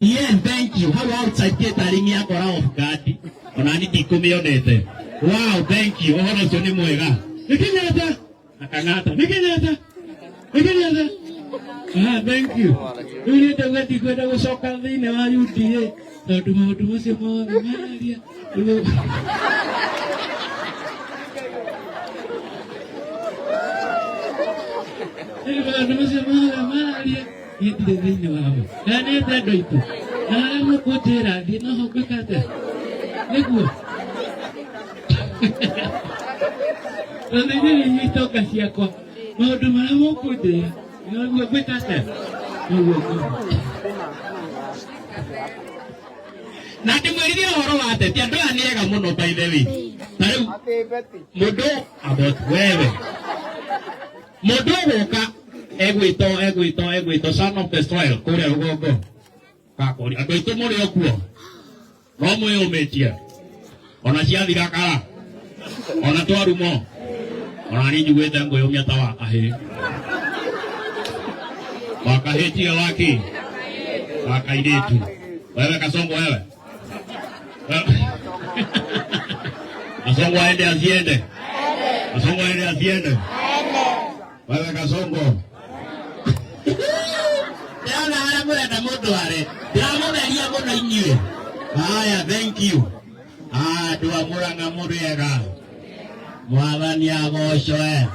Yes, thank you. Hau outside catering yakora off guard. Ona ni ndikũmĩonete. Wow, thank you. Ũhoro ũcio nĩ mwega. Nĩ Kenyatta. Na Kang'ata. Nĩ Kenyatta. Nĩ Kenyatta. Ah, thank you. Rĩu niĩ ndauga ndikwenda gũcoka thĩinĩ wa UDA tondũ maũndũ macio mothe mararia. Rĩu Rĩu maũndũ macio mothe mararia niĩ ndirĩ thĩinĩ wamo. Na nĩ andũ aitũ. Na harĩa mũkũnjĩra thiĩ noho ngwĩka atĩa? Nĩguo. Tondũ inyuĩ nĩ inyuĩ itonga ciakwa. Maũndũ marĩa mũkũnjĩra noguo ngwĩka atĩa? Noguo ngwĩka. Na ndĩmwĩrire ũhoro wa ateti, andũ aya nĩ ega mũno by the way. Ta rĩu mũndũ about wewe mũndũ ũgũka egwĩtwo egwĩtwo egwĩtwo son of the soil kũrĩa rũgongo gakũria andũ aitũ mũrĩ o kuo no mwĩyũmĩtie ona ciathira kara ona twarumo ona niĩ njiguĩte ngwĩyũmia ta wakahĩ wakahĩ tiga waki wakairĩtu wewe kasongo wewe Kasongo aende asiende? Kasongo aende asiende? Wewe Kasongo. Ndĩrona harĩa mũrenda mũndũ are. Ndĩramũmeria mũno inyuĩ. Haya, thank you. Ah, andũ a Mũrang'a mũrĩ ega. Mwathani agocwe.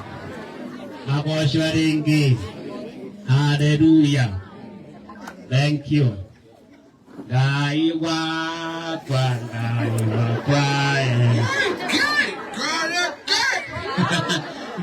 Agocwe rĩngĩ. Hallelujah. Thank you. Ngai wakwa, Ngai wakwa. Eh.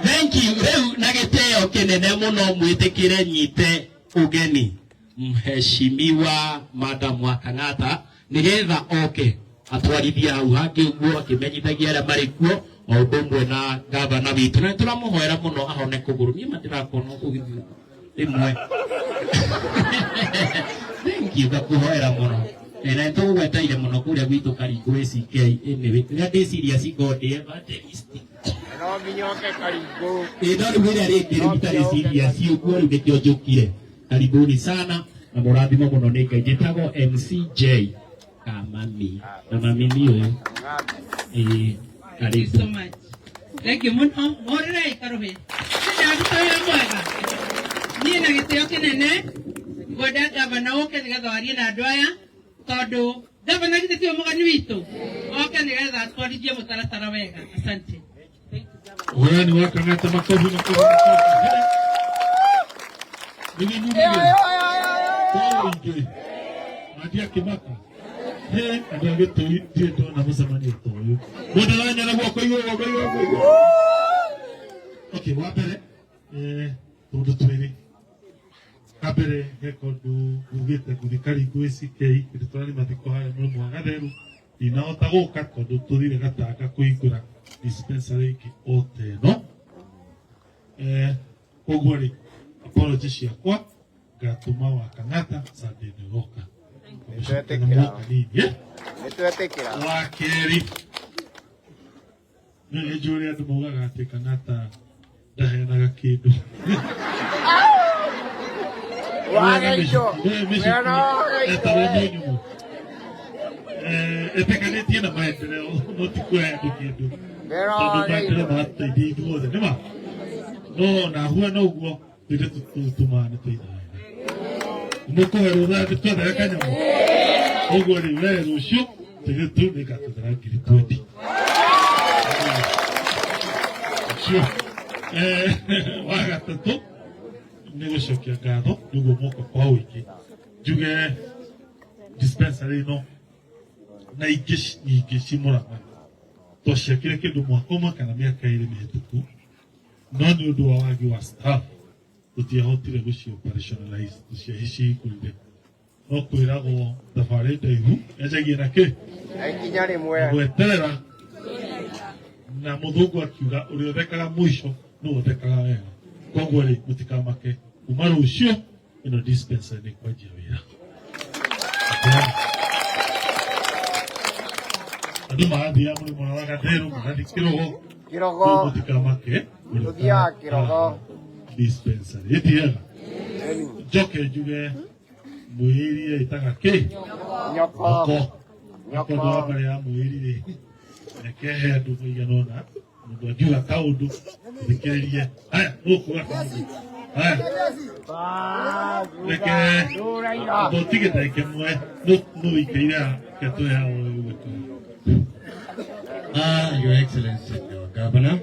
Thank you. Rĩu na gĩtĩo kĩnene mũno mwĩtĩkĩre nyite ũgeni mheshimiwa madam wa Kang'ata nĩgetha oke atwarithie hau hangĩ ũguo akĩmenyithagia arĩa marĩ kuo o ũndũ ũmwe na gavana witũ na nĩtũramũhoera mũno ahone kũgũrũ niĩ ma ndĩrakuona ũgĩthiĩ rĩmwe thank you ngakũhoera mũno Eh, na nĩtũgũgweteire mũno kũrĩa gwitũ Karingũ ACK anyway rĩrĩa ndĩ serious ngorwo ndĩ evangelist No nginya oke Karingũ. Ĩ, no rĩu rĩrĩa rĩngĩ rĩu itarĩ serious ũguo rĩu nĩkĩo njũkire karibuni sana na mũrathimo mũno nĩ Ngai njĩtagwo MCJ Kamami na mami nĩ ũyũ ĩĩ Thank you karibu so much. Thank you mũno. Mũhũrĩrei karũhĩ. Nĩndaruta wĩra mwega. Niĩ na gĩtĩo kĩnene ngwenda gavana ũke nĩgetha warie na andũ aya tondũ gavana githĩ tiwe mũgani witũ oke nĩgetha atwarithie mũtaratara wega. Asante. Thank you, Governor. Ũheani wa Kang'ata makobi makobi makobi. Nĩguo mumĩre kwa ũingĩ Mandia akĩmaka he andũ a Gĩtũi ndirĩ ndona mũcemanio ta ũyũ mũndũ aranyona guoko igũrũ guoko igũrũ guoko igũrũ. Okay, wa mbere eh, tũndũ twĩrĩ kambere he kaũndũ ngugĩte ngũthiĩ Karingũ ACK hĩndĩ tũrarĩ mathiko harĩa mũrĩmo wa Gatheru ndinahota gũka tondũ tũthire Gatanga kũhingũra dispensary ĩngĩ o ta ĩno eh, koguo rĩ apology ciakwa ngatũma wa Kang'ata Sunday ĩno ĩroka Nĩtwetĩkĩra. nini eh? Nĩtwetĩkĩra. Wa kerĩ nĩ njũĩ ũrĩa andũ maugaga atĩ Kang'ata ndaheanaga kĩndũ. Wageithio. Wĩra wageithio. Etagwo Mũnyumu. Eh, etĩkanĩtie na maendeleo no ti kũhe andũ kĩndũ Wĩra tondũ maendeleo wageithio. maratũteithia ithuothe nĩ ma no na huana ũguo tũire tũtũmaga nĩ tũithaga mũkũhe rũtha twethere kanyamũ ũguo rĩ we rũciũ tũire tu nĩngatwethera ngiri twendi ũcio Eh, wa gatatũ nĩ gũcokia ngatho nĩguo moka kwa ũingĩ njuge dispensary ĩno na ingĩ nyingĩ ci Mũrang'a twaciakire kĩndũ mwaka ũmwe kana mĩaka ĩrĩ mĩhĩtũku no nĩ ũndũ wa wagi wa staff tũtiahotire gũci operationalize tũciahicihingũrire no kwĩragwo thabarĩ ndaihu yanjagia na kĩ Na ikinya rĩmwe. gweterera na mũthũngũ akiuga ũrĩa ũthekaga mũico nĩwe ũthekaga wega koguo rĩ mũtikamake kuma rũciũ ĩno dispensary nĩ kwanjia wĩra andũ marathiaga mũrĩmo wa Gatheru magathiĩ Kĩrogo Kĩrogo. mũtikamake Tũthiaga Kĩrogo. Dispensary ĩtiega njoke njuge. Mwĩrĩ ĩtaga kĩ? Nyoko. Nyoko. Nyoko. Nyoko wa mbere ya mwĩrĩ rĩ, reke he andũ maigana ũna mũndũ angiuga kaũndũ thikĩrĩrie. Haya, nũkuga kaũndũ. Haya, reke tũtige ndagĩka ĩmwe nũ wĩikaire haha, reke tũhe haha ũyũ kaũndũ. Your Excellency, our Governor,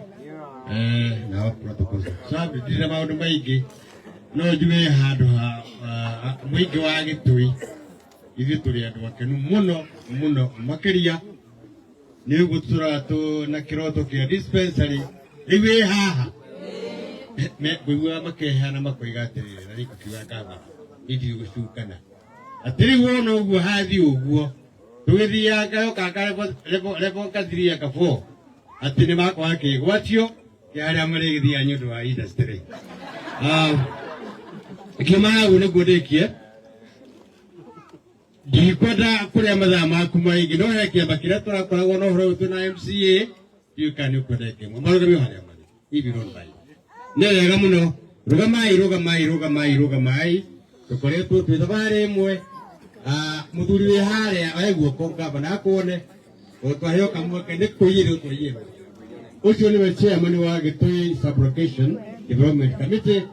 na protocols observed, ndirĩ na maũndũ maingĩ no njuge handũ ha mũingĩ wa Gĩtũi ithuĩ tũrĩ andũ akenu mũno mũno makĩria nĩ ũguo tũtũraga tũ na kĩroto kĩa dispensary rĩu ĩ haha ngũiguaga makeheana makoiga atĩrĩrĩ na nĩngũkiuga ngavana niĩ ndirĩ gũcukana atĩ rĩu wona ũguo hathiĩ ũguo tũgĩthianga yokanga level ka 3 aka 4 atĩ nĩ makwaga kĩgwatio kĩa arĩa marĩgĩthiaga nĩ ũndũ wa industry. Ngiuma hau nĩguo ndĩkie ndikwenda kũrĩa mathaa maku maingĩ no he kĩama kĩrĩa tũrakoragwo na ũhoro witũ na MCA ndiũĩ kana nĩ ũkwenda kĩmwe marũgamio harĩa marĩ if you don't mind. Nĩ wega mũno rũgamai rũgamai rũgamai rũgamai tũkoretwo twĩ thabarĩ ĩmwe. Mũthuri wĩ harĩa oe guoko ngavana akuone o twaheo kamweke nĩ kũiyĩrwo twaiyĩrwo. Ũcio nĩwe chairman wa Gĩtũi Sub-Location Development Committee.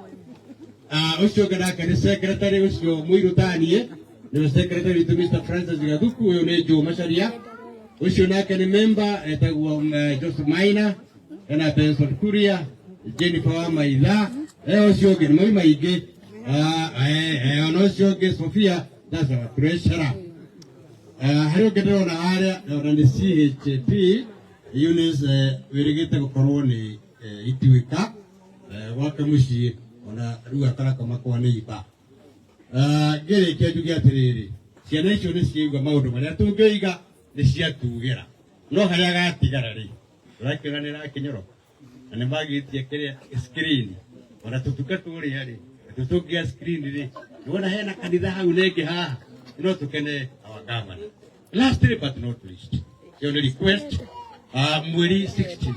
Ũcio ũngĩ nake nĩ secretary ũcio mũirũ taniĩ nĩwe secretary witũ Mr. Francis Gathuku ũyũ nĩ Joe Macharia ũcio nake nĩ member etagwo Joseph Maina ena Benson Kuria Jennifer wa Maitha ũcio ũngĩ nĩ mai maingĩ ona ũcio ũngĩ Sophia that's our treasurer. Harĩ ũngĩ ndĩrona harĩa ona nĩ CHP Eunice wĩrĩgĩte gũkorwo nĩ Ituĩka gwake mũciĩ ona rĩu akarakoma kwa neighbor. Ngĩrĩkia njuge atĩrĩrĩ ciana icio nĩ ciaigua maũndũ marĩa tũngĩiga nĩ ciatugĩra no harĩa gatigara rĩ ũrakĩona nĩ ĩrakĩnyoroka na nĩ magĩtie kĩrĩa screen ona tũtuka tũrĩa rĩ tũtũngĩa screen rĩ nĩwona hena kanitha hau nengĩ haha no tũkene our governor. Lastly but not least ĩyo nĩ request mweri 16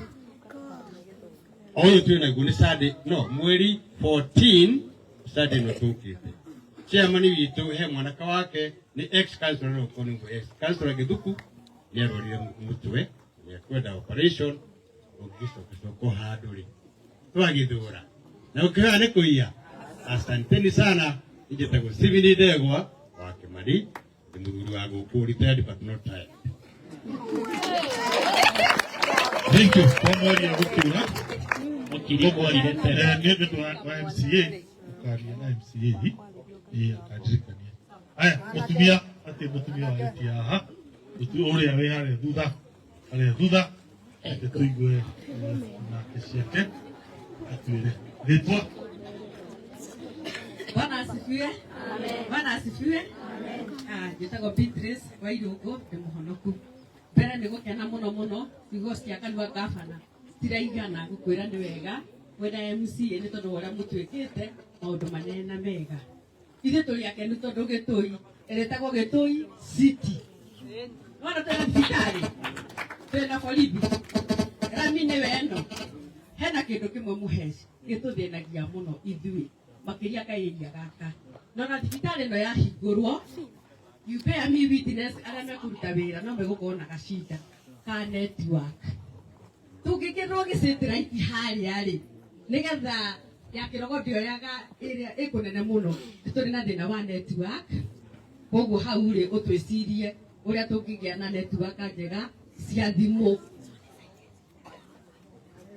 ũyũ twĩ naguo nĩ Sunday no mweri 14 Sunday no tũkĩte chairman witũ he mwanake wake nĩ ex councillor no ũkorwo nĩ ex councillor Gĩthuku nĩ arwarire mũtwe nĩ akwenda operation ũngĩcoka handũ rĩ twagĩthũra na ũkĩhoya nĩ kũiya. Asanteni sana njĩtagwo Stephen Ndegwa wa Kĩmani ndĩ mũthuri wa gũkũ retired but not tired. Thank you kwa mwaria gũkiura Mũkiri mworire tene. Nĩ ũndũ wa MCA ũkaria na MCA ĩ akandirikania. Aya mũtumia atĩ mũtumia wa gĩti haha ũrĩa wĩ harĩa thutha harĩa thutha reke tũigue nake ciake atwĩre rĩtwa. Bwana asifiwe. Bwana asifiwe. Njĩtagwo Beatrice wa Irũngũ ndĩ mũhonoku. Mbere nĩ gũkena mũno mũno ciugo cia kanua gabana citiraigana gũkwĩra nĩ wega mwena MCA nĩ tondũ wa ũrĩa mũtuĩkĩte maũndũ manene na mega. Ithuĩ tũrĩ akenu tondũ Gĩtũi ĩrĩtagwo Gĩtũi City. Nĩwona twĩna thibitarĩ twĩna borithi rami nĩwe ĩno hena kĩndũ kĩmwe mũheci gĩtũthĩnagia mũno ithuĩ makĩria kaĩria gaka na ona thibitarĩ ĩno yahingũrwo you bear me witness arĩa mekũruta wĩra no megũkorwo na gacinda ka network tũngĩkĩrwo gĩcĩtĩraiti harĩa rĩ nĩgetha ya kĩrogo ndĩoyaga ĩrĩa ĩkũnene mũno nĩ tũrĩ na thĩna wa network koguo hau rĩ ũtwĩcirie ũrĩa tũngĩgĩa na network njega cia thimũ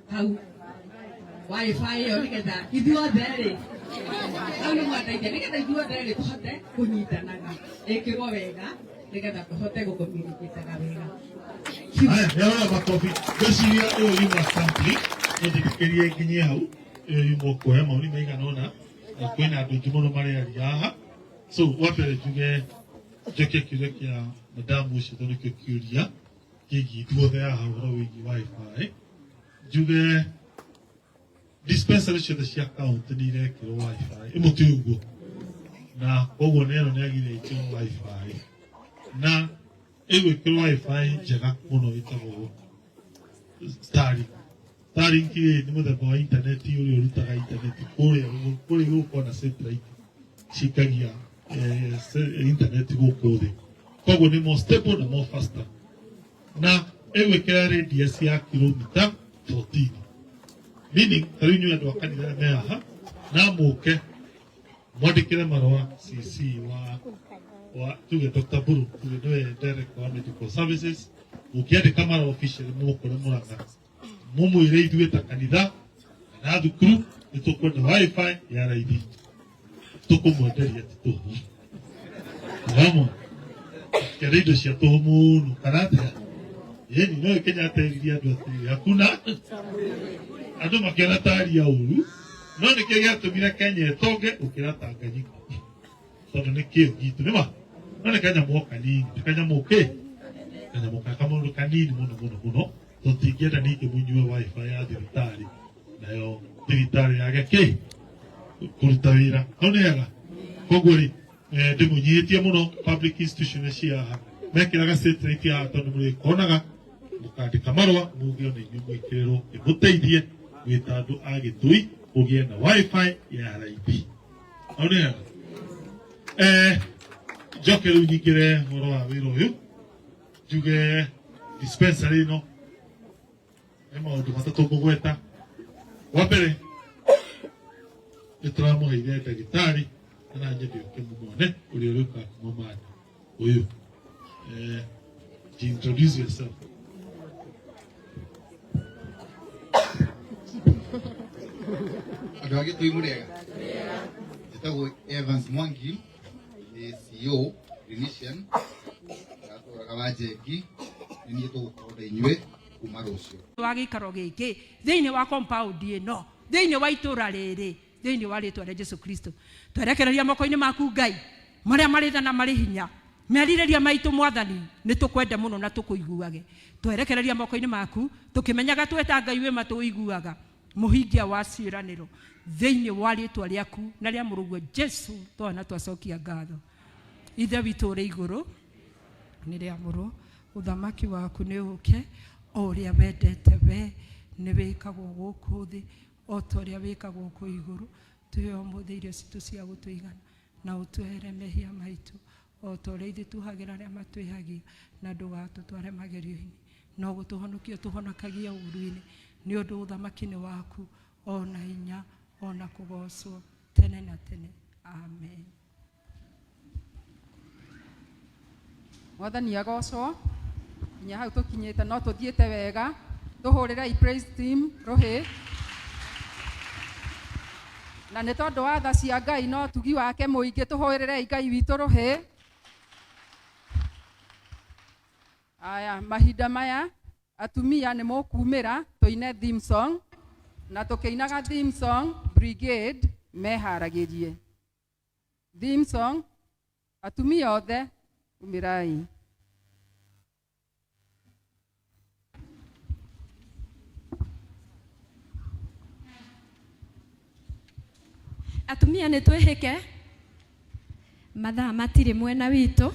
hau wifi ĩyo nĩgetha ithuothe rĩ hau nĩ mwandeithia nĩgetha ithuothe rĩ tũhote kũnyitanaga ĩkĩrwo wega nĩgetha tũhote gũcommunicataga wega. Haya, nĩarora makobi ngwĩciria ũyũ yuma sampling ũnjĩtĩkĩrie nginyie hau ĩyo yuma kuoya maoni maigana ũna na kwĩna andũ aingĩ mũno marearia haha so wa mbere njuge njokie kĩũria kĩa madamu ũcio tondũ nĩkĩo kĩũria kĩgiĩ ithuothe haha ũhoro wĩgiĩ wifi njuge dispensary ciothe cia county nĩ irekĩrwo wifi ĩmwe ti ũguo na koguo nĩ ĩno nĩ yagĩrĩire ĩkĩrwo wifi na ĩgwĩkĩrwo wifi njega mũno ĩtagwo Starlink. Starlink rĩ nĩ mũthemba wa intaneti ũrĩa ũrutaga intaneti kũrĩa kũrĩa gũkorwo na satellite cikagia internet gũkũ thĩ. Koguo nĩ more stable na more faster, na ĩgwĩkĩra radius ya kilomita 14, meaning ta rĩu inyuĩ andũ a kanitha arĩa me haha na mũke mwandĩkĩre marũa CC wa tuge Dr. Buru, tuge nĩwe director wa medical services, mũngĩandĩka marũa officially mũkũre Murang'a mũmwĩre ithuĩ ta kanitha kana thukuru nĩ tũkwenda wifi ya raithi, tũkũmwenderia ti tũhũ hamwe kenda indo cia tũhũ mũno kana atĩa. Yeni no Kenyatta eririe andũ atĩrĩrĩ, hakuna andũ makĩona taria ũru, no nĩkĩo gĩatũmire Kenya ĩtonge gũkĩra Tanganyika, tondũ nĩ kĩo gitũ nĩma, no nĩ kanyamũ o kanini, ti kanyamũ kĩ kanyamũ ka kamũndũ kanini mũno mũno mũno. Tũtingĩenda ningĩ mũnyue wifi ya thibitarĩ nayo thibitarĩ yage kĩ kũruta wĩra hau nĩ hega. Koguo rĩ, ndĩmũnyihĩtie mũno public institution cia haha mekĩraga satellite haha, tondũ mũrĩkonaga mũkandĩka marũa muge ona inyuĩ mwĩkĩrĩrwo ĩmũteithie gwĩta andũ a Gĩtui mũgĩe na wifi ya raithi hau nĩ hega. Njoke rĩu nyingĩre ũhoro wa wĩra ũyũ, njuge dispensary ĩno nĩ maũndũ matatũ ngũgweta. Wa mbere, nĩ tũramũheire ndagĩtarĩ na nyende ũke mũmuone ũrĩa ũrĩũkaga kuma Manda ũyũ. Introduce yourself. Andå a Gä tå i må rĩega, njĩtagwo Evans Mwangi, nĩ CEO clinician ndatũraga wa Njengi, nĩ niĩ tũgũkorwo na inyuĩ kuma rũciũ. Wa gĩikaro gĩkĩ, thĩinĩ wa compound ĩno, thĩinĩ wa itũra rĩrĩ, thĩinĩ wa rĩtwa rĩa Jesu Kristo, twerekereria moko-inĩ maku Ngai marĩa marĩ tha na marĩ hinya. Merirĩria maitũ Mwathani nĩ tũkwende mũno na tũkũiguage. Twerekereria moko-inĩ maku tũkĩmenyaga tweta Ngai wĩ matũ ũiguaga, mũhingia wa ciĩranĩro, thĩinĩ wa rĩtwa rĩaku na rĩa mũrũguo Jesu twana twacokia ngatho. Ithe witũ ũrĩ igũrũ, nĩ rĩamũrwo, ũthamaki waku nĩ ũke, o ũrĩa wendete we nĩ wĩkagwo gũkũ thĩ o ta ũrĩa wĩkagwo kũu igũrũ. Tũhe ũmũthĩ irio citũ cia gũtũigana, na ũtwehere mehia maitũ o ta ũrĩa ithuĩ tuhagĩra arĩa matwĩhagia, na ndũgatũtware magerio-inĩ, no gũtũhonokia ũtũhonokagie ũũru-inĩ, nĩ ũndũ ũthamaki nĩ waku, o na hinya, o na kũgoocwo tene na tene. Amen. Mwathani agocwo, nginya hau tũkinyĩte no tũthiĩte wega. Tũhũrĩrei praise team rũhĩ, na nĩ tondũ wa tha cia Ngai no tugi wake mũingĩ, tũhũrĩrei Ngai witũ rũhĩ. Aya, mahinda maya atumia nĩ mũkumĩra tũine theme song, na tũkĩinaga theme song brigade meharagĩrie theme song. Atumia othe umĩrai. Atumia nĩ twĩhĩke, mathaa matirĩ mwena witũ.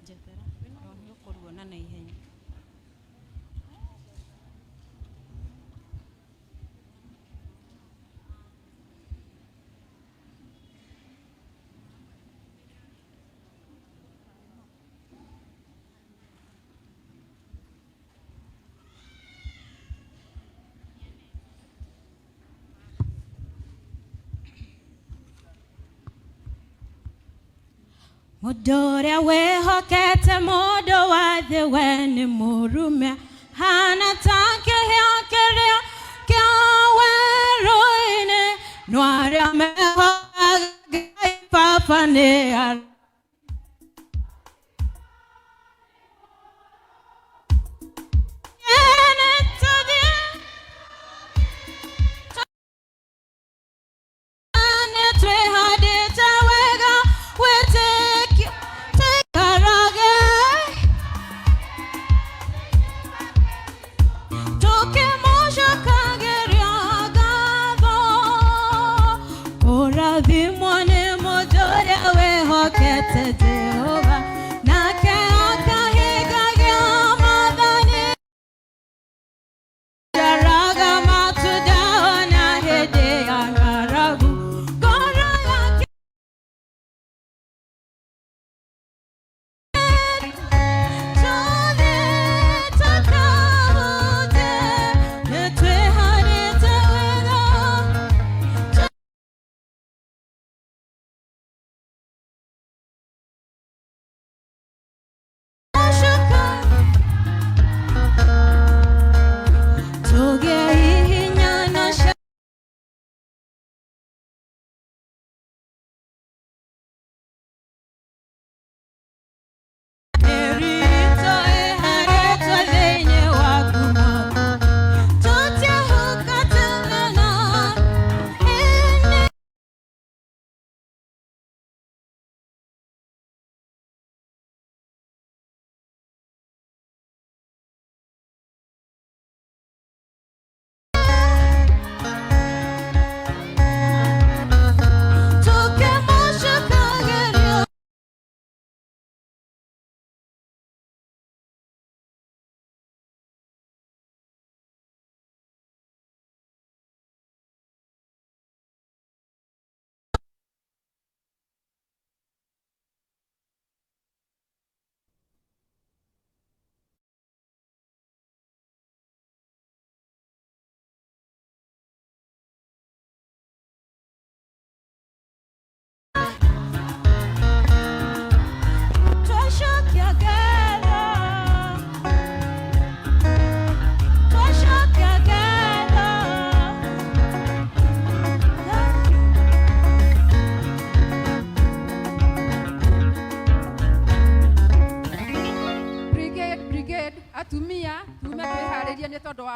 Njethera nĩ ũkũruona na ihenya. Mũndũ ũrĩa wĩhokete mũndũ wa thĩ we nĩ mũrume, hana ta kĩhĩa kĩrĩa kĩa werũ-inĩ, no arĩa mehokaga Ngai Baba nĩ arĩa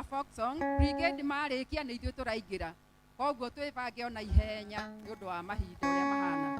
wa folk song. Brigade marĩkia nĩ ithuĩ tũraingĩra, koguo twĩbange ona ihenya nĩ ũndũ wa mahinda ũrĩa mahana.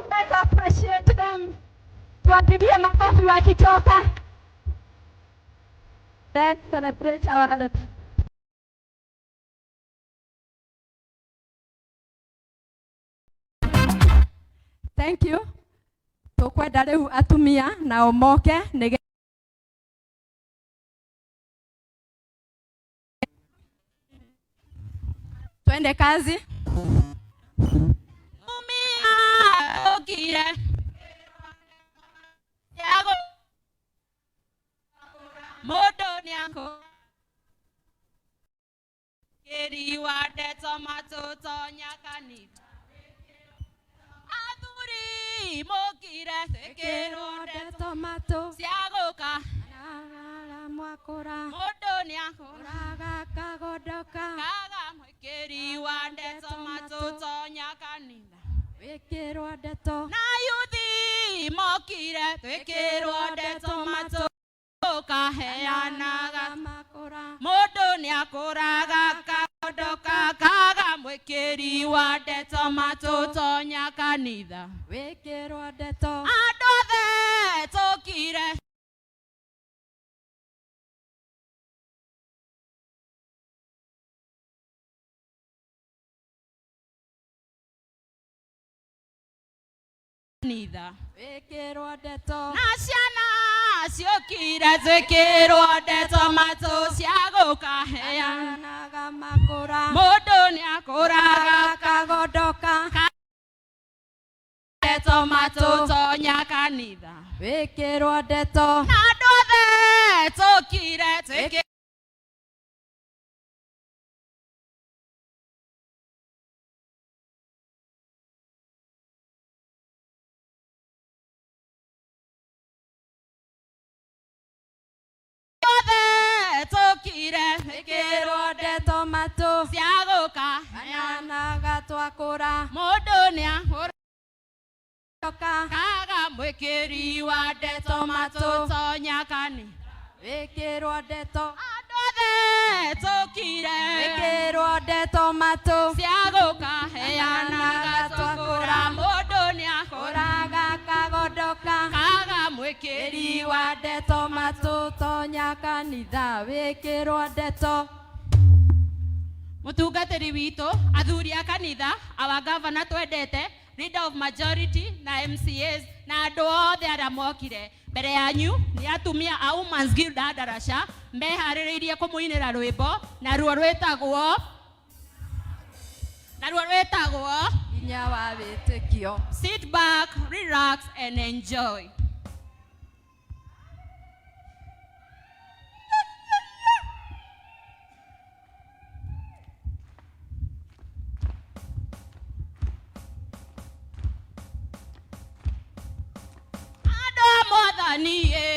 Let's appreciate them. Tuwapigie makofi wakitoka. Let's celebrate our Thank you. Tukwenda riu atumia nao moke nĩ twende kazi. Okire yago modo nyako keri wa deto matoto nyakani athuri mokire sekero deto mato siagoka na mwakura modo nyako raga kagodoka kaga mwikeri wa deto matoto. Wĩkĩrwo ndeto. Na yuthi mokire twĩkĩrwo ndeto matũ kaheanaga Makũra. Mũndũ nĩakũraga kaondoka kaga mwĩkĩri wa ndeto matũ tonya kanitha. Wĩkĩrwo ndeto. Andũ othe tũkire kanitha. Wĩkĩrwo ndeto. Na ciana ciũkire twĩkĩrwo ndeto matũ cia gũkaheana. Heanaga makũra. Mũndũ nĩakũraga Kagondoka. ndeto matũ tonya kanitha. Wĩkĩrwo ndeto. Na andũ othe tũkire twĩkĩrwo othe tũkire Wĩkĩrwo ndeto matũ. cia gũkaheana. Heanaga twakũra. Mũndũ nĩakũraga Kagondoka. kaga mwĩkĩri wa ndeto matũ tonya kanitha. Wĩkĩrwo ndeto. Andũ othe tũkire Wĩkĩrwo ndeto matũ. cia gũkaheanaga twakũra. Mũndũ nĩakũraga Kũraga kagondoka. kaga mwĩkĩri Wĩkĩri wa ndeto matũ tonya kanitha. Wĩkĩrwo ndeto. Mũtungatĩri witũ, athuri a kanitha, our governor twendete, leader of majority na MCAs na andũ othe arĩa mokire mbere yanyu nĩ atumia a Women's Guild a Ndaraca meharĩrĩirie kũmũinĩra rwĩmbo naruo rwĩtagwo Hinya wa wĩtĩkio. Sit back, relax and enjoy. Andũ a Mwathani ĩ,